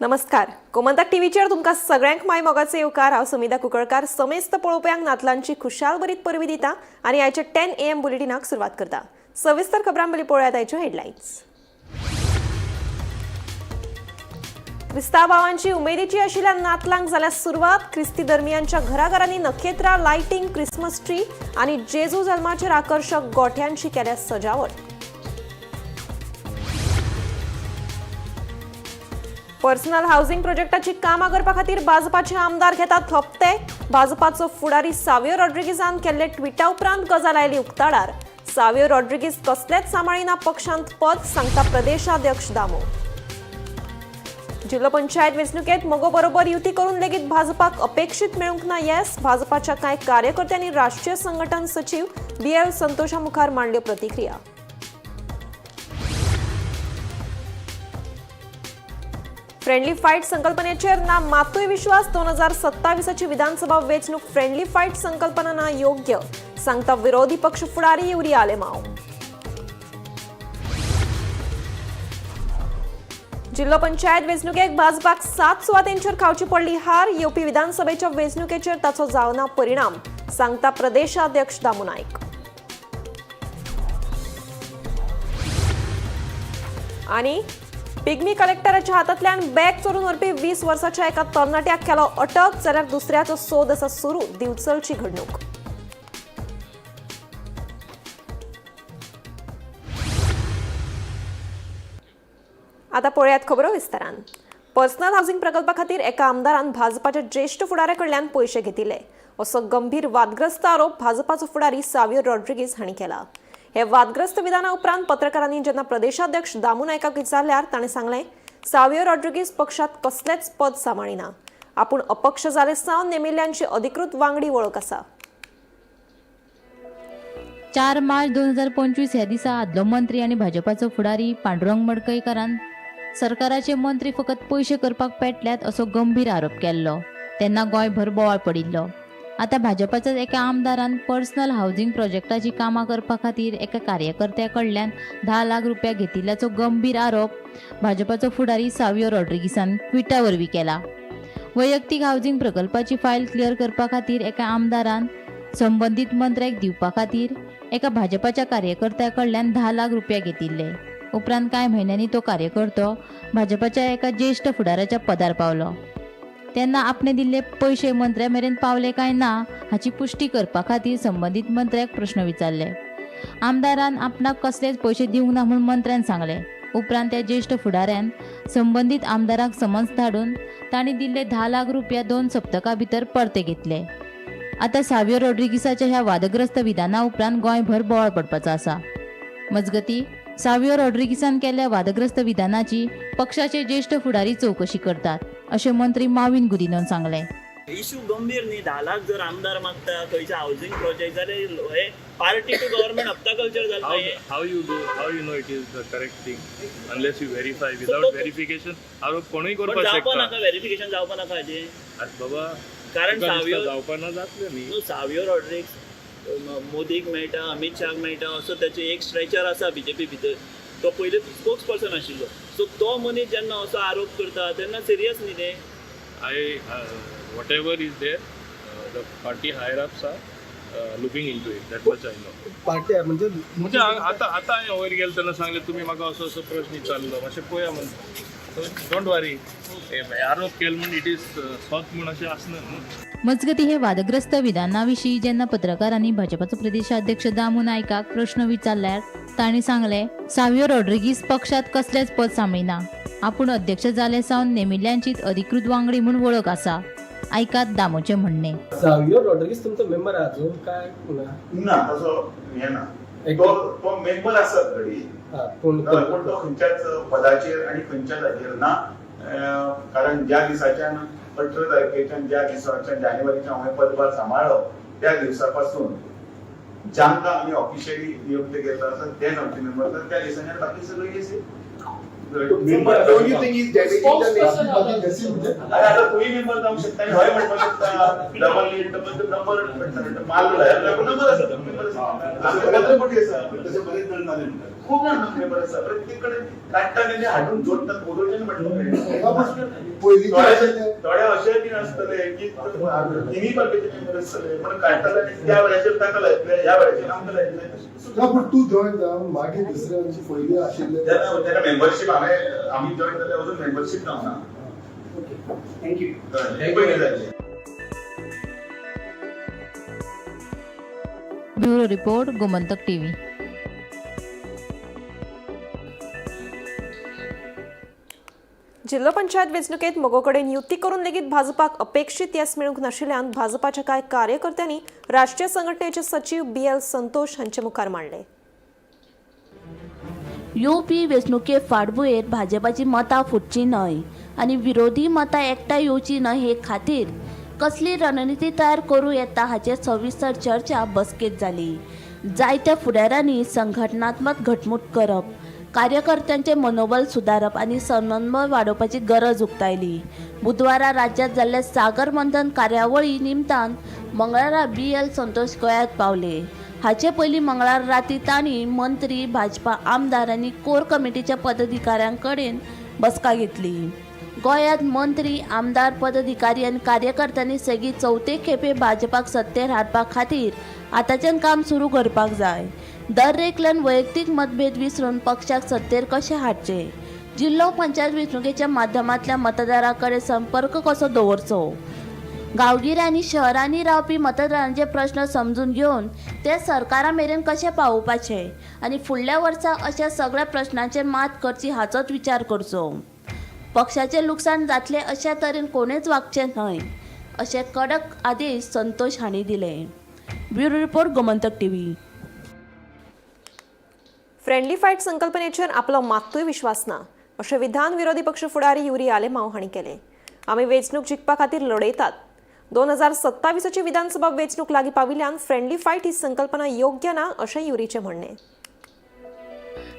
नमस्कार, गोमंतक टीव्हीचेर तुमकां सगळ्यांक माय मोगाचे येवकार. हांव सुमिता कुंकळकार समेस्त पळोवप्यांक नातलांची खुशालभरीत परबी दिता आनी आयच्या 10 AM बुलेटिनाक सुरवात करता. सविस्तर खबरां पयलीं पळोवयात आयच्यो हेडलायन्स. क्रिस्तांव भावांची उमेदीची आशिल्ल्या नातलांक जाल्या सुरवात. क्रिस्ती धर्मियांच्या घराघरांनी नखेत्रां, लायटींग, क्रिसमस ट्री आनी जेजू जल्माचेर आकर्शक गोठ्यांची केल्या सजावट. पर्सनल हाऊसिंग प्रोजेक्टाची कामां करपा खातीर भाजपाचे आमदार घेतात हप्ते. भाजपाचो फुडारी सावियो रॉड्रिगीजान केल्ले ट्विटा उपरांत गजाल आयली उक्ताडार. सावियो रॉड्रिगीज कसलेच सांबाळिना पक्षांत पद, सांगता प्रदेशाध्यक्ष दामो. जिल्हो पंचायत वेंचणुकेत मगो बरोबर युती करून लेगीत भाजपाक अपेक्षीत मेळूंक ना येस. भाजपाच्या कांय कार्यकर्त्यांनी राष्ट्रीय संघटन सचीव बी एल संतोषा मुखार मांडल्यो प्रतिक्रिया. फ्रेंडली फायट संकल्पनेचेर ना मातूय विश्वास. 2027ची विधानसभा वेंचणूक फ्रेंडली फायट संकल्पना ना योग्य, सांगता विरोधी पक्ष फुडारी युरी आलेमाव. जिल्हो पंचायत वेंचणुकेक भाजपाक 7 सुवातेंचेर खावची पडली हार. येवपी विधानसभेच्या वेंचणुकेचेर ताचो जावना परिणाम, सांगता प्रदेशाध्यक्ष दामू नायक. आनी पिग्मी कलेक्टराच्या हातांतल्यान बॅग चोरून व्हरपी 20 वर्साच्या एका तरणाट्याक केलो अटक, जाल्यार दुसऱ्याचो सोद आसा सुरू. दिवचलची घडणूक. आता पळयात खबरो विस्तारान. पर्सनल हाऊसिंग प्रकल्पा खातीर एका आमदारान भाजपाच्या ज्येश्ठ फुडाऱ्या कडल्यान पयशे घेतिल्ले असो गंभीर वादग्रस्त आरोप भाजपाचो फुडारी सावियो रॉड्रिगीज हांणी केला. हे वादग्रस्त विधाना उपरांत पत्रकारांनी जेन्ना प्रदेशाध्यक्ष दामू नायकाक विचारल्यार ताणें सांगलें, सावियो रॉड्रिगीज पक्षात कसलेच पद सांबाळिना. आपूण अपक्ष जाले सावन नेमिल्ल्यांची अधिकृत वांगडी वळख आसा. 4 मार्च 2025 ह्या दिसा आदलो मंत्री आनी भाजपाचो फुडारी पांडुरंग मडकयकारान सरकाराचे मंत्री फकत पयशे करपाक पेटल्यात असो गंभीर आरोप केल्लो. तेन्ना गोंयभर बोवाळ पडिल्लो. आतां भाजपाच्या एका आमदारान पर्सनल हावजींग प्रोजेक्टाची कामां करपा खातीर एका कार्यकर्त्या कडल्यान 10 लाख रुपया घेतिल्ल्याचो गंभीर आरोप भाजपाचो फुडारी सावियो रॉड्रिगीसान ट्विटा वरवीं केला. वैयक्तीक हावजींग प्रकल्पाची फायल क्लियर करपा खातीर एका आमदारान संबंदीत मंत्र्याक दिवपा खातीर एका भाजपाच्या कार्यकर्त्या कडल्यान 10 लाख रुपया घेतिल्ले. उपरांत कांय म्हयन्यांनी तो कार्यकर्तो भाजपाच्या एका ज्येश्ठ फुडाऱ्याच्या पदार पावलो. तेन्ना आपणे दिल्ले पयशे मंत्र्या मेरेन पावले काय ना हाची पुष्टी करपा खातीर संबंदीत मंत्र्याक प्रश्न विचारले. आमदारान आपणाक कसलेच पयशे दिवंक ना म्हूण मंत्र्यान सांगले. उपरांत त्या ज्येश्ठ फुडाऱ्यान संबंदीत आमदाराक समन्स धाडून तांणी दिल्ले 10 लाख रुपया 2 सप्तकां भितर परते घेतले. आतां सावियो रॉड्रिगीसाच्या ह्या वादग्रस्त विधाना उपरांत गोंयभर बोवाळ पडपाचो आसा. मजगती, सावियो रॉड्रिगीसान केल्ल्या वादग्रस्त विधानाची पक्षाचे ज्येश्ठ फुडारी चवकशी करतात अशें मंत्री माविन गुदिनोन सांगलें. इशू गंभीर न्ही. 10 लाख जर आमदार मागता खंयच्या हावजींग प्रोजेक्ट जाल्यार हे पार्टी टू गव्हर्मेंट हप्ता कल्चर जालें. How, how you do how you know it is the correct thing unless you verify? Without verification आरोप कोणूय पण करपाक जावपा शकता. नाका, व्हेरिफिकेशन जावपा नाका हाजें? आतां बाबा, कारण तुका दिसता सावियो जावपा ना जातलें न्ही. न्हू, सावियो रॉड्रिक्स मोदीक मेळटा, अमीत शाहाक मेळटा, असो ताचें एक स्ट्रेचर आसा बीजेपी भितर. तो पयलीं स्पोक्स पर्सन आशिल्लो. सो तो मनीस जेन्ना असो आरोप करता तेन्ना सिरियस न्ही तें. I whatever is there, the party higher ups are looking into it, that much I know. Party म्हणजे? म्हणजे आतां आतां हांवें वयर गेलो तेन्ना सांगलें, तुमी म्हाका असो असो प्रश्न विचारलो, मातशें पळया म्हण. Don't वरी, आरोप केलो म्हूण it is सत म्हूण अशें आसना न्हू. मजगती, हे वादग्रस्त विधाना विशीं जेन्ना पत्रकारांनी भाजपाचो प्रदेशाध्यक्ष दामू नायकाक प्रश्न विचारल्यार तांणी सांगलें, सावियो रॉड्रिगीस पक्षात कसलेच पद सांबाळिना. आपूण अध्यक्ष जाले सावन नेमिल्ल्यांचीच अधिकृत वांगडी म्हूण वळख आसा. आयकात दामूचें म्हणणें. सावियो रॉड्रिगीस तुमचो मेंबर अजून काय ना? ना, तसो हे ना. एक- तो तो मेंबर आसत घडये. हा, पूण हय, पूण तो खंयच्याच पदाचेर आनी खंयच्याच हाजेर ना. कारण ज्या दिसाच्यान 18 तारखेच्यान, ज्या दिसाच्यान जानेवारीच्यान हांवें पदभार सांबाळ्ळो, त्या दिवसा पासून जांकां आमी ऑफिशियली नियुक्त केल्लो आसा तेच आमचे मेंबर आसात त्या दिसाच्यान. बाकी सगळे असे Don't you think he's damaging the nation? अरे आता तुम्ही मेंबर जावंक शकता आनी हय म्हणपाक शकता. डबल डबल नंबर माल नंबर आसा, मेंबर आसा, मोठी आसा. तसे बरेच जण झाले म्हणतात. खूप जाण मेंबर आसा, प्रत्येक कडेन काडटा आनी हाडून जोडटात, वोदोळच्यान म्हणटा. थोडे अशे बीन आसतले की तिनूय पार्टीचे मेंबर आसतले, पण काडटले आनी त्या वेळाचेर ताका लायतले, ह्या वेळाचेर आमकां लायतले. ना, पूण तूं जॉयन जावन मागीर दुसऱ्यांची पयलीं आशिल्ले तेन्ना मेंबरशीप हांवें आमी जॉयन जाले, अजून मेंबरशीप जावना. Thank you. पयलीं जाल्ली. Bureau report, Gomantak TV. जिल्हो पंचायत वेंचणुकेत मगो कडेन युती करून लेगीत भाजपाक अपेक्षीत येस मेळूंक नाशिल्ल्यान भाजपाच्या कांय कार्यकर्त्यांनी राष्ट्रीय संघटनेचे सचीव बी एल संतोष हांचे मुखार मांडले. येवपी वेंचणुके फाटभुंयेर भाजपाची मतां फुटची न्हय आनी विरोधी मतां एकठांय येवची न्हय हे खातीर कसली रणनिती तयार करूं येता हाचेर सविस्तर चर्चा बसकेंत जाली. जायत्या फुडाऱ्यांनी संघटनात्मक घटमूट करप, कार्यकर्त्यांचें मनोबल सुदारप आनी समन्वय वाडोवपाची गरज उक्तायली. बुधवारा राज्यांत जाल्ल्या सागर मंथन कार्यावळी निमतान मंगळारा बी एल संतोष गोंयांत पावले. हाचे पयलीं मंगळार राती तांणी मंत्री, भाजपा आमदार आनी कोर कमिटीच्या पदाधिकाऱ्यां कडेन बसका घेतली. गोंयांत मंत्री, आमदार, पदाधिकारी आनी कार्यकर्त्यांनी सेगीत चवथे खेपे भाजपाक सत्तेर हाडपा खातीर आतांच्यान काम सुरू करपाक जाय. दर एकल्यान वैयक्तीक मतभेद विसरून पक्षाक सत्तेर कशें हाडचें, जिल्लो पंचायत वेंचणुकेच्या माध्यमांतल्यान मतदारां कडेन संपर्क कसो दवरचो, गांवगिऱ्या आनी शहरांनी रावपी मतदारांचे प्रश्न समजून घेवन ते सरकारा मेरेन कशें पावोवपाचे आनी फुडल्या वर्सा अशा सगळ्या प्रश्नांचेर मात करची हाचोच विचार करचो. पक्षाचें लुकसाण जातलें अशा तरेन कोणेच वागचें न्हय अशे कडक आदेश संतोष हांणी दिले. Bureau report, Gomantak TV. Friendly fight संकल्पनेचेर आपलो मात्तूय विश्वास ना अशें विधान विरोधी पक्ष फुडारी युरी आलेमाव हांणी केलें. आमी वेंचणूक जिखपा खातीर लढयतात. 2027ची विधानसभा वेंचणूक लागीं पाविल्ल्यान फ्रेंडली फायट ही संकल्पना योग्य ना अशें युरीचें म्हणणें.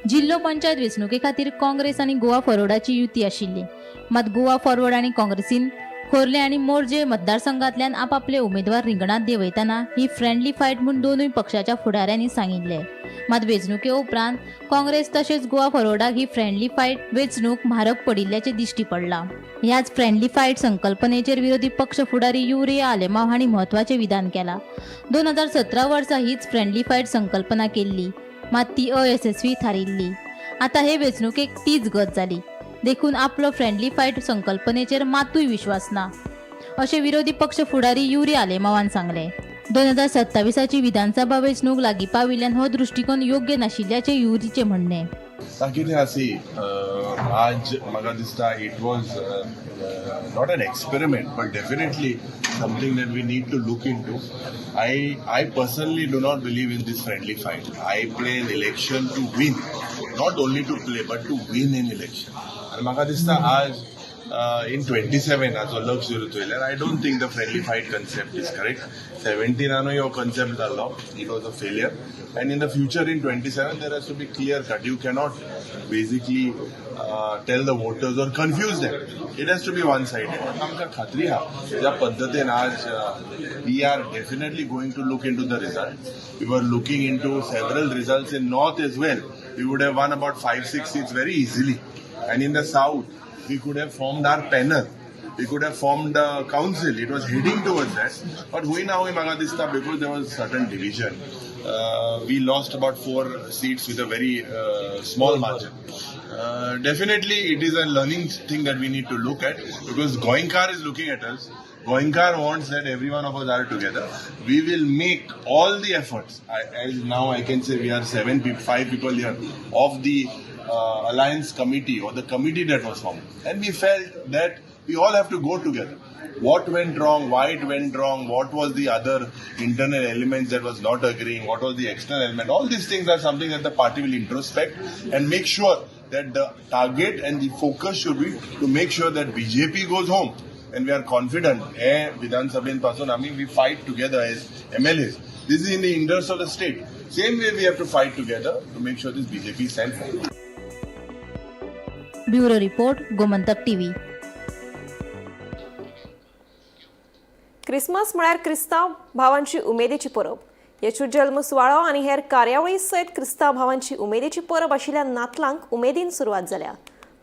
जिल्लो पंचायत वेंचणुके खातीर काँग्रेस आनी गोवा फॉरवर्डाची युती आशिल्ली. मात गोवा फॉरवर्ड आनी काँग्रेसीन खोर्ले आनी मोरजे मतदारसंघांतल्यान आपापले उमेदवार रिंगणांत देंवयतना ही फ्रेंडली फायट म्हूण दोनूय पक्षाच्या फुडाऱ्यांनी सांगिल्लें. मात वेंचणुके उपरांत काँग्रेस तशेंच गोवा फॉरवर्डाक ही फ्रेंडली फायट वेंचणूक म्हारग पडिल्ल्याचें दिश्टी पडलां. ह्याच फ्रेंडली फायट संकल्पनेचेर विरोधी पक्ष फुडारी युरी आलेमाव हांणी म्हत्वाचें विधान केलां. 2017 वर्सा हीच फ्रेंडली फायट संकल्पना केल्ली, मात ती अयशस्वी थारिल्ली. आतां हे वेंचणुकेक तीच गत जाली. देखून आपलो फ्रेंडली फायट संकल्पनेचेर मातूय विश्वास ना अशें विरोधी पक्ष फुडारी युरी आलेमावान सांगलें. 2027ची विधानसभा वेंचणूक लागीं पाविल्ल्यान हो दृश्टिकोन योग्य नाशिल्ल्याचें युरीचें म्हणणें. कितें आसी, आज म्हाका दिसता it was not an experiment but definitely something that we need to look into. I personally do not believe in this friendly fight. I play an election to win, not only to play but to win in election. आनी म्हाका दिसता आज in 27 हाचो लक्ष धरून चोयल्यार I don't think the friendly fight concept is correct. 17नानूय हो concept जाल्लो, it was a failure, and in the future in 27 there has to be clear cut. You cannot basically tell the voters or confuse them. It has to be one sided. आमकां खात्री आहा, ज्या पद्दतीन आज we are definitely going to look into the result. We were looking into several results in north as well. We would have won about 5-6 seats very easily, and in the south we could have formed our panel. We could have formed a council. It was heading towards that. But हुई ना हुई, म्हाका दिसता because there was certain division, we lost about 4 seats with a very small margin. Definitely, it is a learning thing that we need to look at because Goenkar is looking at us. Goenkar wants that every one of us are together. We will make all the efforts. As now I can say we are 5 people here of the alliance committee or the committee that was formed, and we felt that we all have to go together. What went wrong, why it went wrong, what was the other internal elements that was not agreeing, what was the external element, all these things are something that the party will introspect and make sure that the target and the focus should be to make sure that BJP goes home. And we are confident, Vidhan Sabhen pasun ami we fight together as MLAs. This is in the interest of the state. Same way we have to fight together to make sure this BJP stands for. Bureau report, Gomantak TV. Christmas म्हळ्यार क्रिस्तांव भावांची उमेदीची परब. येशू जल्म सुवाळो आनी हेर कार्यावळी सयत क्रिस्तांव भावांची उमेदीची परब आशिल्ल्या नातलांक उमेदीन सुरवात जाल्या.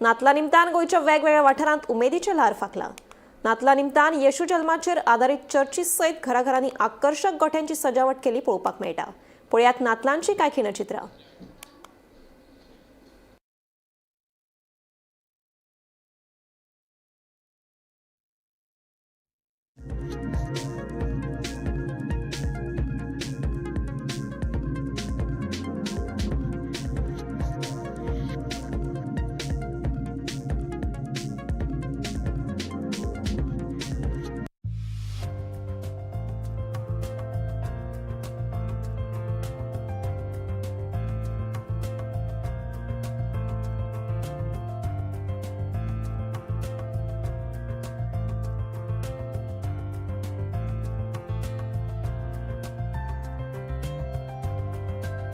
नातला निमतान गोंयच्या वेगवेगळ्या वाठारांत उमेदीचें ल्हार फांकलां. नातला निमतान येशू जल्माचेर आदारीत चर्ची सयत घराघरांनी आकर्शक गोठ्यांची सजावट केली पळोवपाक मेळटा. पळयात नातलांची कांय खिणचित्रां.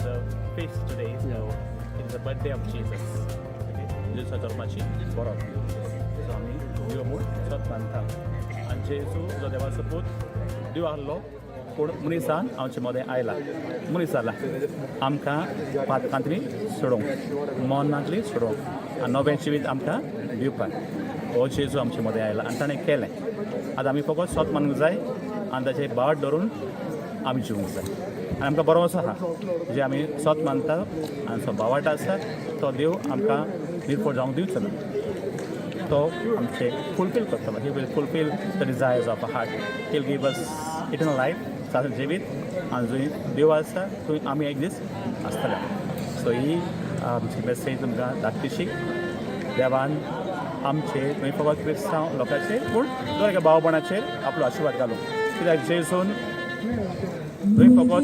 The feast today, so it is the birthday of Jesus. Okay, जेजूच्या जल्माची परब. सो आमी देव म्हूण सत मानता आनी जेजू जो देवाचो पूत देव आहलो पूण मनीसान आमचे मदें आयला, मनीस जाला आमकां पातकांतली सोडोवंक, मरणांतली सोडोवंक आनी नवें जिवीत आमकां दिवपाक. हो जेजू आमचे मदें आयला आनी ताणें केलें. आतां आमी फकत सत मानूंक जाय आनी ताचें बाट धरून आमी जिवूंक जाय. आनी आमकां बरो आहा जे आमी सत मानता आनी सो भावाट आसा तो देव आमकां निर्फळ जावंक दिवचो ना, तो आमचे फुलफील करतलो. He will fulfil the desires of a heart. He will give us eternal life, सादर जिवीत. आनी जंय देव आसा थंय आमी एक दीस आसतले. सो ही आमची मेसेज तुमकां धाकटीशी. देवान आमचे न्हय फकत क्रिस्तांव लोकांचेर पूण दर एका भावपणाचेर आपलो आशिर्वाद घालूं. कित्याक जेजून न्हय फकत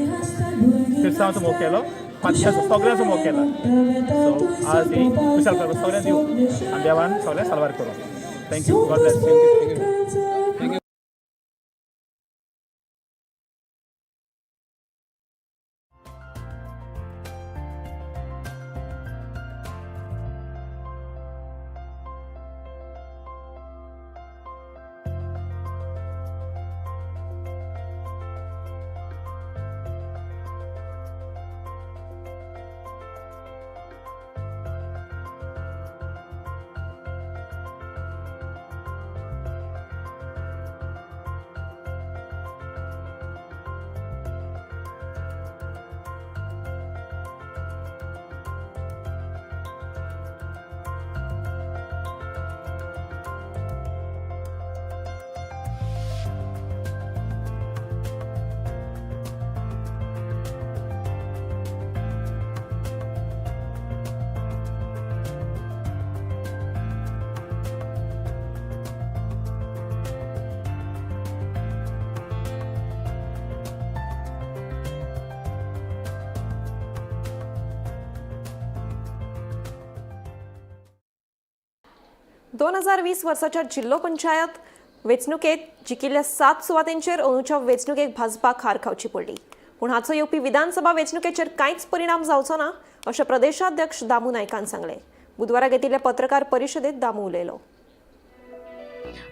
क्रिस्तांवाचो मोग केलो, सगळ्यांचो मोग केला. सो आज ही विशाल करप सगळ्यांक दिवं आनी देवान सगळ्यांक साल्वार करूं. Thank you. God bless you. दोन हजार 20 वर्साच्या जिल्लो पंचायत वेंचणुकेत जिखिल्ल्या 7 सुवातेंचेर अंदूच्या वेंचणुकेक भाजपाक हार खावची पडली. पूण हाचो येवपी विधानसभा वेंचणुकेचेर कांयच परिणाम जावचो ना अशें प्रदेशाध्यक्ष दामू नायकान सांगलें. बुधवारा घेतिल्ले पत्रकार परिशदेत दामू उलयलो.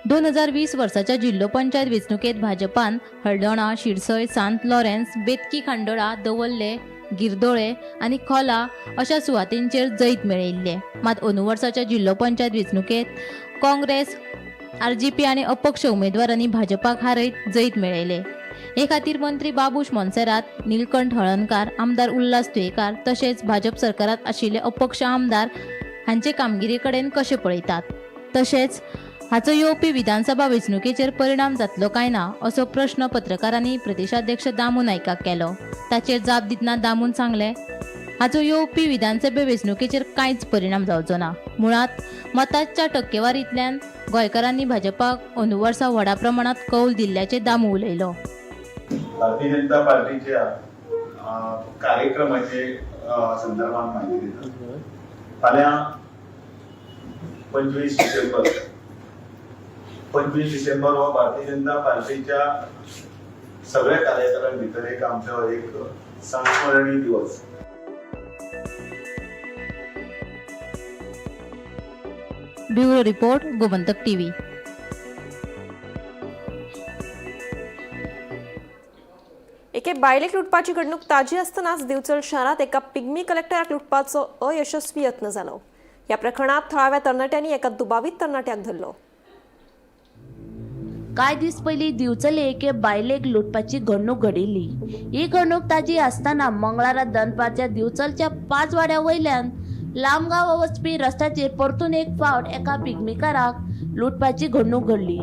2020 वर्साच्या जिल्लो पंचायत वेंचणुकेत भाजपान हळदोणा, शिरसय, सांत लॉरेन्स, बेतकी, खांडोळा, दवल्ले, गिरदोळे आनी खोला अशा सुवातेंचेर जैत मेळयिल्लें. मात अंदू वर्साच्या जिल्लो पंचायत वेंचणुकेत काँग्रेस, आरजीपी आनी अपक्ष उमेदवारांनी भाजपाक हारयत जैत मेळयलें. हे खातीर मंत्री बाबूश मोन्सेरात, निलकंठ हळर्णकार, आमदार उल्हास तुयेकार तशेंच भाजप सरकारांत आशिल्ले अपक्ष आमदार हांचे कामगिरी कडेन कशें पळयतात, तशेंच हाचो येवपी विधानसभा वेंचणुकेचेर परिणाम जातलो काय ना असो प्रश्न पत्रकारांनी प्रदेशाध्यक्ष दामू नायकाक केलो. ताचेर जाप दितना दामून सांगलें, हाचो येवपी विधानसभे वेंचणुकेचेर कांयच परिणाम जावचो ना. मुळांत मतांच्या टक्केवारींतल्यान गोंयकारांनी भाजपाक अंदू वर्सा व्हडा प्रमाणांत कौल दिल्ल्याचें दामू उलयलो. भारतीय जनता पार्टीच्या कार्यक्रमाचे संदर्भात माहिती दिता. फाल्यां 25 डिसेंबर, 25 डिसेंबर हो भारतीय जनता पार्टीच्या सगळ्या कार्यकर्त्यां भितर एक आमचो एक संस्मरणीय दिवस. Bureau report, Gomantak TV. एके बायलेक लुटपाची घडणूक ताजी आसतनाच दिवचल शारांत एका पिग्मी कलेक्टराक लुटपाचो अयशस्वी यत्न जालो. ह्या प्रकरणात थळाव्या तरणाट्यांनी एका दुबावीत तरणाट्याक धरलो. कांय दीस पयलीं दिवचले एके बायलेक लुटपाची घडणूक घडिल्ली. ही घडणूक ताजी आसतना मंगळारा दनपारच्या दिवचलच्या 5 वाड्या वयल्यान लामगांव वचपी रस्त्याचेर परतून एक फावट एका पिग्मीकाराक लुटपाची घडणूक घडली.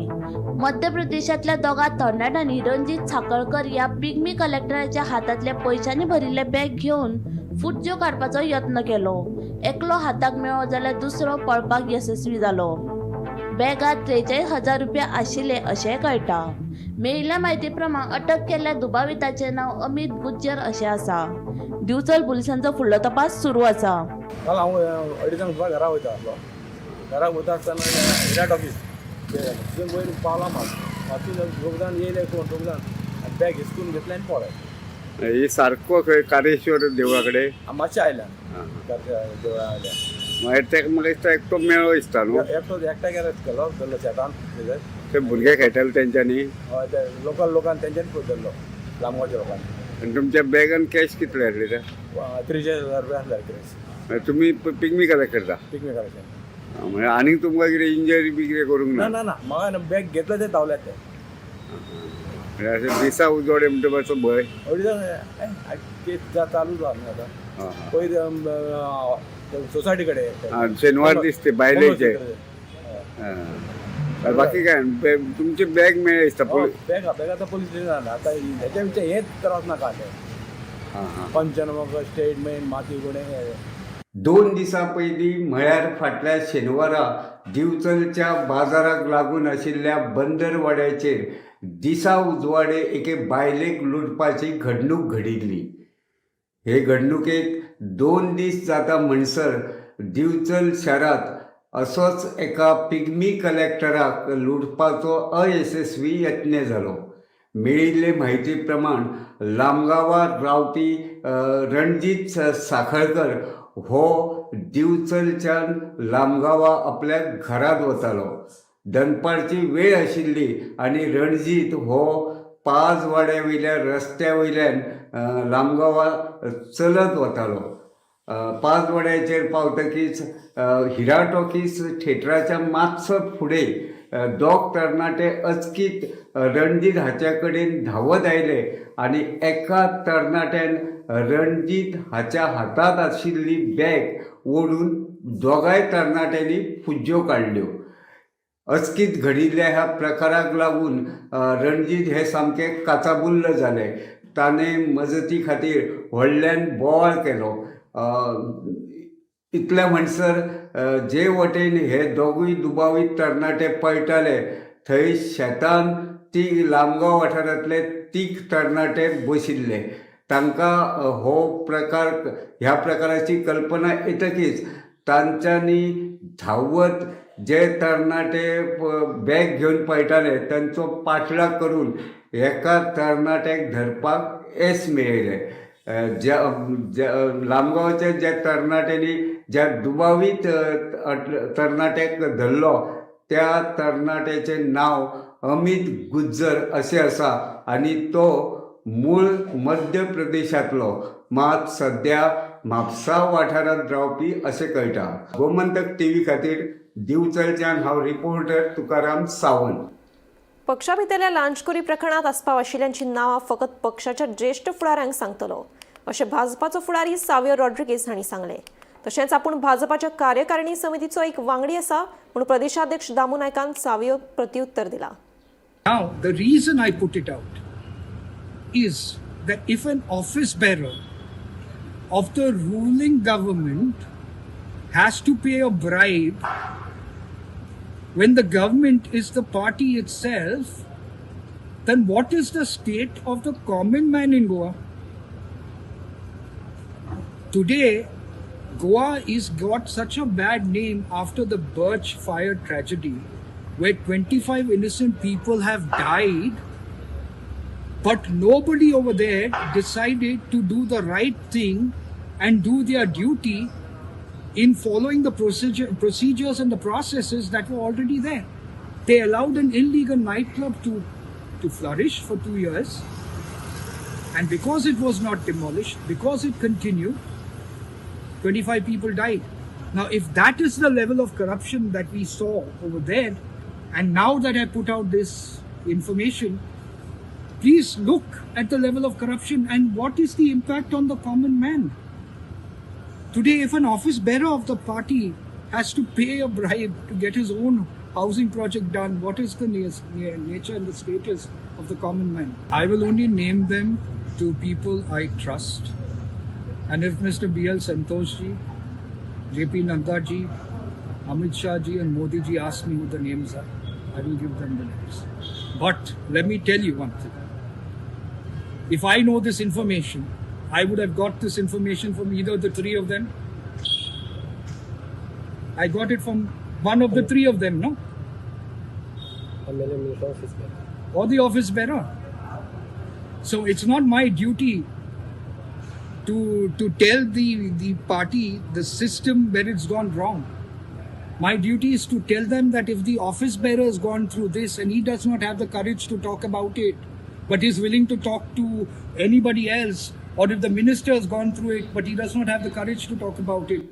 मध्य प्रदेशांतल्या दोगां तरणाट्यांनी रणजीत साखळकर ह्या पिग्मी कलेक्टराच्या हातांतल्या पयशांनी भरिल्ले बॅग घेवन फुटज्यो काडपाचो यत्न केलो. एकलो हाताक मेळ्ळो जाल्यार दुसरो पळपाक येसस्वी जालो. बॅगात 43,000 रुपया आशिल्ले अशें कळटा. मेळिल्ल्या म्हायती प्रमाण अटक केल्ल्या दुबाविताचें नांव अमित गुज्जर अशें आसा. दिवचल पुलिसांचो फुडलो तपास सुरू आसा. काल हांव अडीचांक सुद्दां घरा वयता आसलो. घरा वयता आसतना हिरा टॉकीज थंय वयर पावला मात मातून दोग जाण येयले कोण दोग जाण बॅग हिसकून घेतलें आनी पळय. हे सारको खंय कारेश्वर देवळा कडेन मातशें आयल्या देवळा आयल्या. मागीर तेका म्हाका दिसता एकटो मेळ्ळो दिसता न्हू. एकटो एकट्या गेलो केलो धरलो शेतान. ते भुरगे खेळटाले तेंच्यांनी. हय, ते लोकल लोकान तेंच्यांनी धरलो, लामगांवच्या लोकांनी. आनी तुमच्या बॅगान कॅश कितले आसले ते? 43,000 रुपया आसले कॅश. तुमी पिग्मी कलेक्ट करता? Pygmy collection. म्हणजे आनीक तुमकां कितें इंजरी बी कितें करूंक ना? ना ना ना, म्हाका बॅग घेतलं ते धांवल्यात ते. म्हणजे अशें दिसा उजवाडे म्हणटा मातसो भंय. अडीच केस चालू जाता न्ही आतां. पयर सोसायटी कडेन शेनवार दिसते बायलेचे. बाकी काय तुमचे बॅग मेळ्ळे दिसता? बॅग बॅग आतां पोलीस स्टेशनान. आतां हेच्या विचार हेच त्रास नाका. पंचनामो स्टेटमेंट माती कोणे. 2 दिसां पयलीं म्हळ्यार फाटल्या शेनवारा दिवचलच्या बाजाराक लागून आशिल्ल्या बंदरवाड्याचेर दिसा उजवाडे एके बायलेक लुटपाची घडणूक घडिल्ली. हे घडणुकेक 2 दीस जाता म्हणसर दिवचल शारांत असोच एका पिग्मी कलेक्टराक लुटपाचो अयशस्वी यत्न जालो. मेळिल्ले म्हायती प्रमाण लामगांवार रावपी रणजीत साखळकर हो दिवचलच्यान लामगांवा आपल्या घरांत वतालो. दनपारची वेळ आशिल्ली आनी रणजीत हो 5 वाड्या वयल्या रस्त्या वयल्यान लामगांवा चलत वतालो. 5 वाड्याचेर पावतकीच हिरा टॉकीज थेटराच्या मातसो फुडें 2 तरणाटे अचकीत रणजीत हाच्या कडेन धांवत आयले आनी एका तरणाट्यान रणजीत हाच्या हातांत आशिल्ली बॅग ओडून दोगांय तरणाट्यांनी फुज्ज्यो काडल्यो. अचकीत घडिल्ल्या ह्या प्रकाराक लागून रणजीत हे सामके काचाबुल्ल जाले. ताणें मजती खातीर व्हडल्यान बोवाळ केलो. इतल्या म्हणसर जे वटेन हे दोगूय दुबावीत तरणाटे पळटाले थंय शेतान ती लामगांव वाठारांतले 3 तरणाटे बशिल्ले. तांकां हो प्रकार ह्या प्रकाराची कल्पना येतकीच तांच्यांनी धांवत जे तरणाटे बॅग घेवन पळटाले तांचो पाठलाग करून एका तरणाट्याक धरपाक येस मेळयलें. ज्या लामगांवच्या ज्या तरणाट्यांनी ज्या दुबावीत तरणाट्याक धरलो त्या तरणाट्याचें नांव अमित गुज्जर अशें आसा आनी तो मूळ मध्य प्रदेशांतलो, मात सद्या म्हापसा वाठारांत रावपी अशें कळटा. गोमंतक टीव्ही खातीर दिवचलच्यान हांव रिपोर्टर तुकाराम सावंत. पक्षा भितरल्या लांचखोरी प्रकरणात आस्पाव आशिल्ल्यांची नांवां फकत पक्षाच्या ज्येश्ठ फुडाऱ्यांक सांगतलो अशें भाजपाचो फुडारी सावियो रॉड्रिगीज हांणी सांगलें. तशेंच आपूण भाजपाच्या कार्यकारिणी समितीचो एक वांगडी आसा म्हूण प्रदेशाध्यक्ष दामू नायकान सावियो प्रत्युत्तर दिलां. Now, the reason I put it out is that if an office bearer of the ruling government has to pay a bribe when the government is the party itself, then what is the state of the common man in Goa? Today, Goa is got such a bad name after the Birch fire tragedy, where 25 innocent people have died, but nobody over there decided to do the right thing and do their duty in following the procedures and the processes that were already there. They allowed an illegal nightclub to flourish for 2 years. And because it was not demolished, because it continued, 25 people died. Now, if that is the level of corruption that we saw over there, and now that I put out this information, please look at the level of corruption and what is the impact on the common man. Today, if an office bearer of the party has to pay a bribe to get his own housing project done, what is the nature and the status of the common man? I will only name them to people I trust. And if Mr. B.L. Santosh ji, J.P. Nadda ji, Amit Shah ji and Modi ji ask me who the names are, I will give them the names. But let me tell you one thing. If I know this information, I would have got this information from either the three of them. I got it from one of the three of them, no? Or the office bearer. So it's not my duty to tell the party, the system, where it's gone wrong. My duty is to tell them that if the office bearer has gone through this and he does not have the courage to talk about it, but is willing to talk to anybody else, or if the minister has gone through it, but he does not have the courage to talk about it.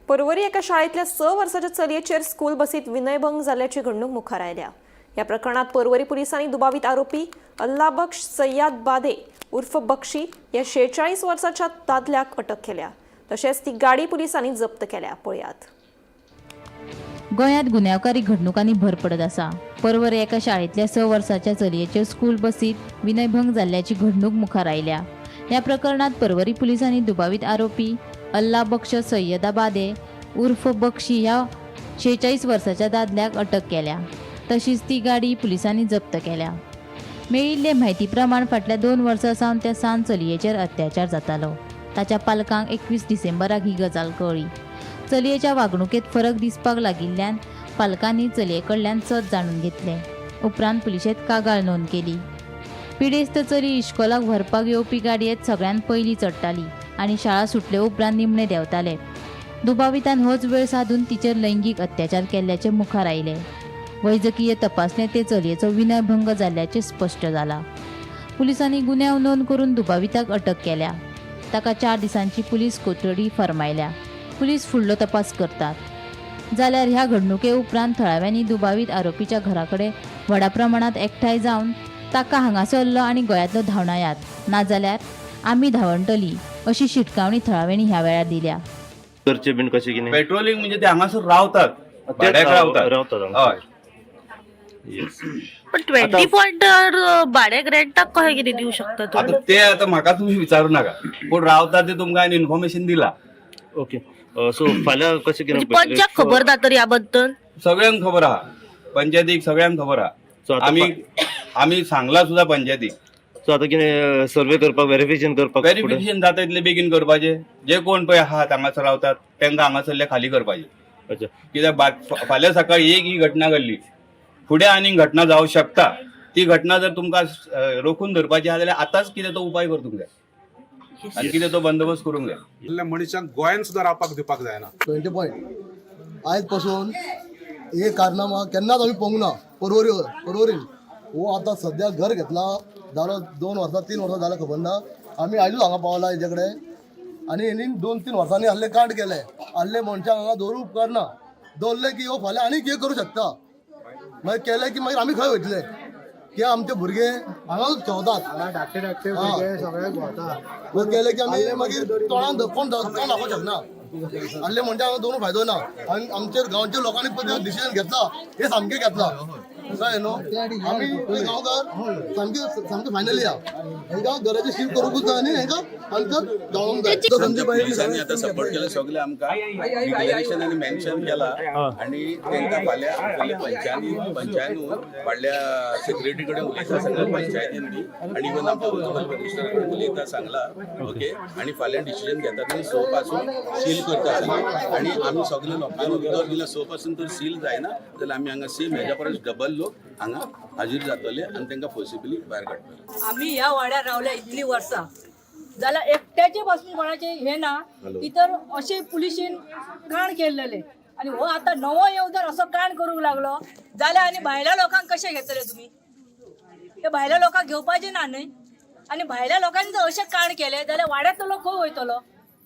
Porvorim एका शाळेतल्या 6 वर्साच्या चलयेचेर school बसीत विनयभंग जाल्ल्याची घडणूक मुखार आयल्या. ह्या प्रकरणात पर्वरी पुलिसांनी दुबावीत आरोपी अल्लाबक्ष सय्याद बादे उर्फ बक्षी या 46 वर्साच्या दादल्याक अटक केल्या. तशेंच ती गाडी पुलिसांनी जप्त केल्या. पळयात. गोंयांत गुन्यांवकारी घडणुकांनी भर पडत आसा. पर्वरी एका शाळेंतल्या 6 वर्साच्या चलयेचेर स्कूल बसीत विनयभंग जाल्ल्याची घडणूक मुखार आयल्या. ह्या प्रकरणात पर्वरी पुलिसांनी दुबावीत आरोपी अल्लाबक्ष सय्यदा बादे उर्फ बक्षी ह्या 46 वर्साच्या दादल्याक अटक केल्या. तशीच ती गाडी पुलिसांनी जप्त केल्या. मेळिल्ले म्हायती प्रमाण फाटल्या 2 वर्सां सावन त्या सान चलयेचेर अत्याचार जातालो. ताच्या पालकांक 21 डिसेंबराक ही गजाल कळ्ळी. चलयेच्या वागणुकेंत फरक दिसपाक लागिल्ल्यान पालकांनी चलये कडल्यान सत जाणून घेतलें. उपरांत पुलिशेंत कागाळ नोंद केली. पिडेस्त चली इश्कोलाक व्हरपाक येवपी गाडयेंत सगळ्यांत पयलीं चडटाली आनी शाळा सुटले उपरांत निमणे देंवताले. दुबावितान होच वेळ सादून तिचेर लैंगीक अत्याचार केल्ल्याचें मुखार आयलें. वैजकीय तपासणेंत ते चलयेचो विनयभंग जाल्ल्याचें स्पश्ट जाला. पुलिसांनी गुन्यांव नोंद करून दुबाविताक अटक केल्या. ताका 4 दिसांची पुलीस कोठडी फर्मायल्या. पुलीस फुडलो तपास करतात. जाल्यार ह्या घडणुके उपरांत थळाव्यांनी दुबावीत आरोपीच्या घरा कडेन व्हडा प्रमाणांत एकठांय जावन ताका हांगासरलो आनी गोंयांतलो धांवडायात, नाजाल्यार आमी धांवडटली अशी शिटकावणी थळाव्यांनी ह्या वेळार दिल्या. करचे बीन कशें कितें पेट्रोलिंग म्हणजे ते हांगासर रावतात, भाड्याक रावतात. रावतात. हय. पण 20 पॉइंटर भाड्याक रेंटाक कशें कितें दिवं शकता आता तुमी? ते आता म्हाका तुमी विचारू नाका, पूण रावता ते तुमकां हांवें इन्फॉर्मेशन दिला. ओके, सो फाल्यां कशें कितें? म्हणजे पंचाक खबर ना तर ह्या बद्दल? सगळ्यांक खबर आहा, पंचायतीक सगळ्यांक खबर आहा. आमी सांगला सुद्दां पंचायतीक. सो आतां कितें सर्वे करपाक, वेरिफिकेशन करपाक? वेरिफिकेशन जाता तितलें बेगीन करपाचें. जे कोण पळय आहात हांगासर रावतात तांकां हांगासरले खाली करपाचें. अच्छा. कित्याक फाल्यां सकाळी एक ही घटना घडली, फुडें आनीक घटना जावं शकता. ती घटना जर तुमकां रोखून धरपाची आहा जाल्यार आतांच कितें तो उपाय करूंक जाय आनी कितें तो बंदोबस्त करूंक जाय. मनशांक गोंयांत सुद्दां रावपाक दिवपाक जायना. 20 पॉयंट आयज पासून हे कारनामा केन्नाच आमी पळोवंक ना. पर्वरीन हो आतां सद्या घर घेतला जालो 2 वर्सां 3 वर्सां जालें खबर ना. आमी आयजूच हांगा पावला हेजे कडेन आनी हेणी 2-3 वर्सांनी आहले कांड केले. आहले मनशांक हांगा दवरूंक उपकारना. दवरले की हो फाल्यां आनीक कितें करूं शकता. मागीर केलें की मागीर आमी खंय वयतले? की आमचे भुरगे हांगाच भोंवतात. धाकटे धाकटे भुरगे सगळे भोंवतात. केले की आमी मागीर तोंडान कोण तोंड दाखोवंक शकना. आहले म्हणजे हांगा दवरून फायदो ना. आनी आमचे गांवच्या लोकांनी पळय डिसिजन घेतला हे सामकें घेतला, कळ्ळें न्हू. आमी गांवकार सामके सामके फायनली आहा. हेंकां घराचें शिफ्ट करूंकूच जाय आनी हेंकां हांगासर धांवोंक जाय. पुलिसांनी आतां सपोर्ट केला सगळे आमकां, डिक्लेरेशन आनी मेन्शन केला आनी तांकां फाल्यां फाल्यां पंचायतीन फाटल्या सेक्रेटरी कडेन उलयता सांगला, पंचायतीन बी आनी इवन आमच्या प्रोटोकॉल मिनिस्टरा कडेन उलयता सांगला. ओके, आनी फाल्यां डिसिजन घेता आनी 6 पासून सील करता सांगला. आनी आमी सगळे लोकांनी उतर दिला 6 पासून तर सील जायना जाल्यार आमी हांगा सेम हेज्या परस डबल लोक हांगा हाजीर जातले आनी तांकां फोर्सिबली भायर काडटले. आमी ह्या वाड्यार रावल्या इतलीं वर्सां, जाल्यार एकट्याचे पासून कोणाचें हें ना. इतर अशें पुलिशेन काण केल्लेलें आनी हो आतां नवो येवन असो काण करूंक लागलो जाल्यार आनी भायल्या लोकांक कशें घेतले तुमी? ते भायल्या लोकांक घेवपाचें ना न्हय. आनी भायल्या लोकांनी जर अशें काण केलें जाल्यार वाड्यांतलो लोक खंय वयतलो?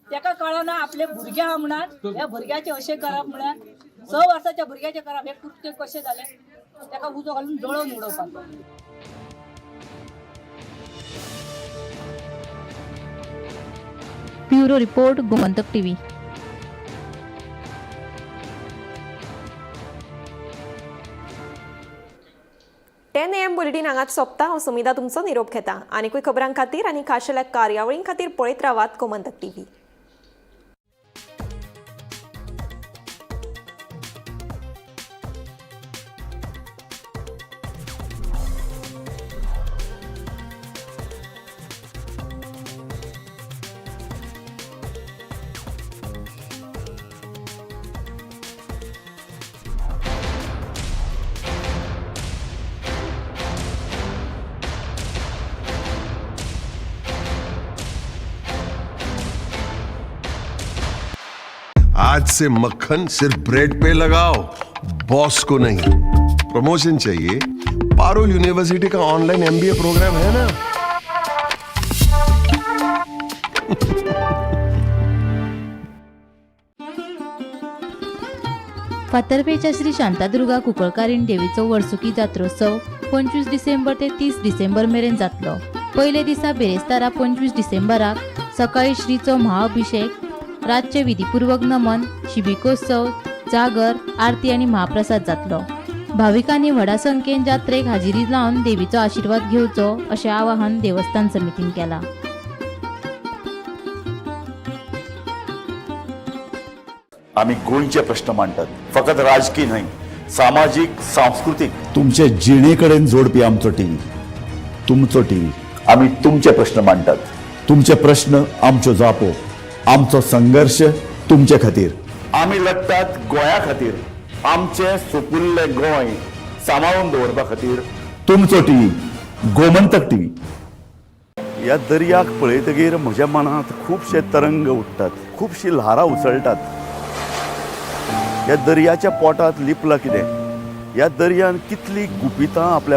तेका कळना आपले भुरगे आहा म्हणान ह्या भुरग्याचें अशें करप म्हळ्यार 6 वर्साच्या भुरग्याचें करप हें कृत्य कशें जालें? तेका उजो घालून जळोवन उडोवपाक. Bureau report, Gomantak TV. 10 AM bulletin हांगाच सोंपता. हांव सुमिधा तुमचो निरोप घेता. आनीकूय खबरां खातीर आनी खाशेल्या कार्यावळीं खातीर पळयत रावात गोमंतक टीव्ही. आज से मक्खन सिर्फ ब्रेड पे लगाओ, बॉस को नहीं. प्रमोशन चाहिए? पारुल यूनिवर्सिटी का ऑनलाइन एमबीए प्रोग्राम है ना. फातर्पेच्या श्री शांतादुर्गा कुंकळकारीण देवीचो वर्सुकी जात्रोत्सव 25 डिसेंबर ते 30 डिसेंबर मेरेन जातलो. पयले दिसा बिरेस्तारा 25 डिसेंबराक सकाळी श्रीचो महाअभिषेक, रातचे विधीपूर्वक नमन, शिबिकोत्सव, जागर, आरती आनी महाप्रसाद जातलो. भाविकांनी व्हडा संख्येन जात्रेक हाजिरी लावन देवीचो आशिर्वाद घेवचो अशें आवाहन देवस्थान समितीन केलां. आमी गोंयचे प्रश्न मांडटात, फकत राजकी न्हय, सामाजीक, सांस्कृतीक, तुमचे जिणे कडेन जोडपी आमचो टीव्ही, तुमचो टीव्ही. आमी तुमचे प्रश्न मांडटात, तुमचे प्रश्न आमच्यो जापो, आमचो संघर्श तुमचे खातीर. आमी लढटात गोंया खातीर, आमचें सुपुल्लें गोंय सांबाळून दवरपा खातीर. तुमचो टीव्ही, गोमंतक टीव्ही. ह्या दर्याक पळयतगीर म्हज्या मनांत खुबशे तरंग उठ्ठात, खुबशीं ल्हारां उसळटात. ह्या दर्याच्या पोटांत लिपलां कितें? ह्या दर्यान कितलीं गुपितां आपल्या